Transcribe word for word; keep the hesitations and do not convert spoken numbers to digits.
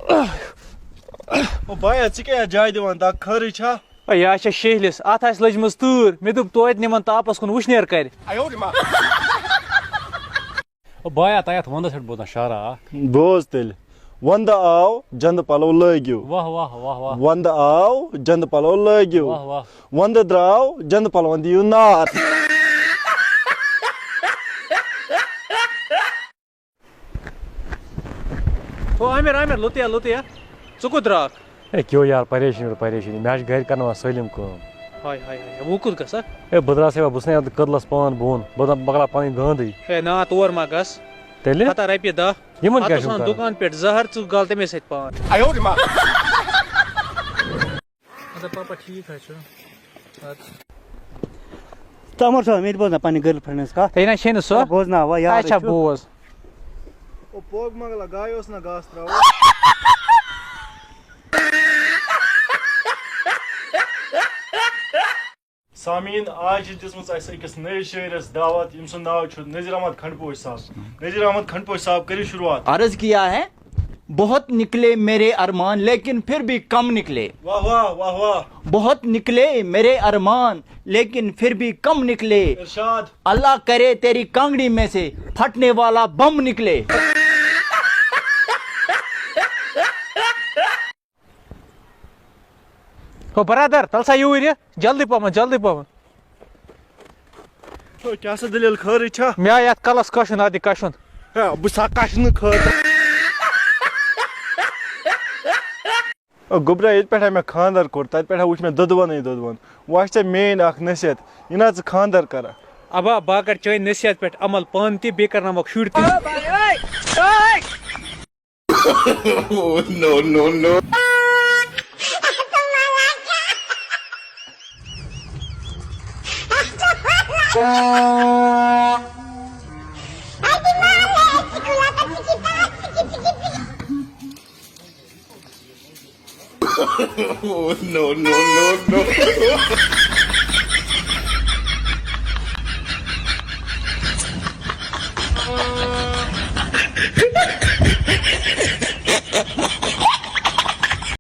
او بایا، ژٕ کیٛاہ یَتھ جایہِ دِوان دَگ، خٲرٕے چھا؟ ہے، یہِ ہا چھےٚ شیہلِس، اَتھ آسہِ لٔجمٕژ تۭر۔ مےٚ دوٚپ توتہِ نِمَن تاپَس کُن وٕشنیر کَرِ۔ او بایا، تۄہہِ یَتھ وَندَس پٮ۪ٹھ بوزان شعرا اَکھ۔ بوز تیٚلہِ۔ وَندٕ آو، جَندٕ پَلو لٲگِو۔ واہ، واہ، واہ، واہ۔ وَندٕ آو، جَندٕ پَلو لٲگِو۔ واہ، واہ۔ وَندٕ درٛاو، جَندٕ پَلوَن دِیِو نار۔ او عامر، عامر، لوٚتُیا، لوٚتُیا۔ ژٕ کوٚت درٛاکھ؟ ہے، کیٛو یار، پریشٲنی پٮ۪ٹھ پریشٲنی۔ مےٚ حظ چھِ گَرِ کَرناوان سٲلِم کٲم۔ ہاے، ہاے، ہاے، ہاے، وۄنۍ کوٚت گژھکھ؟ ہے، بہٕ درٛاس ہے، بہٕ چھُس نا یَتھ کٔدلَس پان بۄن۔ بہٕ دَپہٕ، بہٕ کَرٕ ہا پَنٕنۍ گانٛدٕے۔ ہے، نا، تور ما گژھ۔ تیٚلہِ؟ ہَتہ رۄپیہِ دَہ۔ یِمَن کیٛاہ پَتہٕ چھُم اوس وَنان کَرُن؟ دُکان پٮ۪ٹھ زَہر، ژٕ گَل تَمے سۭتۍ پان۔ اَدٕ پاپا، ٹھیٖک حظ چھُ۔ اَدٕ سا۔ ژٕ اَمر صٲب، مےٚ تہِ بوزناو پننہِ گٔرل فرینڈ ہٕنٛز کَتھ۔ ہے نہ، چھے نہٕ سۄ۔ بوزناو، وۄنۍ یارٕے اچھا، چھُ۔ بوز۔ او پوگ منگلا، گایہِ اوس نہ گاسہٕ ترٛاوُن؟ سامعیٖن، آز چھِ دِژمٕژ اَسہِ أکِس نٔیِس شٲعرَس دعوت، ییٚمۍ سُنٛد ناو چھُ نذیر احمد کھنڈپوش صاحب۔ نذیر احمد کھنڈپوش صاحب، کٔرِو شروٗعات۔ عرض کیا ہے، بہت نکلے میرے ارمان، لیکن پھر بھی کم نکلے۔ واہ واہ، واہ واہ۔ بہت نکلے میرے ارمان، لیکن پھر بھی کم نکلے۔ ارشاد۔ اللہ کرے تیری کانگڑی میں سے پھٹنے والا بم نکلے۔ ہو برادر، تل سا یوٗرۍ یہِ، جلدی پہمتھ، جلدی پہمتھ۔ ہو، کیٛاہ سا دٔلیٖل، خٲرٕے چھا؟ مےٚ آو یتھ کلس کشُن، اتھ دِ کشُن۔ ہے، بہٕ سا کشنہٕ خٲطرٕ۔ او گوٚبرا، ییٚتہِ پٮ۪ٹھ مےٚ خانٛدر کوٚر، تتہِ پٮ۪ٹھ وُچھ مےٚ دۄدوَنٕے دۄدوَن۔ وۄنۍ چھِ ژےٚ میٛٲنۍ اکھ نصیحت، یہِ نہ ژٕ خانٛدر کرکھ۔ ابا، بہٕ ہا کرٕ چٲنۍ نصیحت پٮ۪ٹھ عمل، پانہٕ تہِ، بیٚیہِ کرناوکھ شُرۍ تہِ۔ Oh, no, no, no. Oh, no, no, no, no.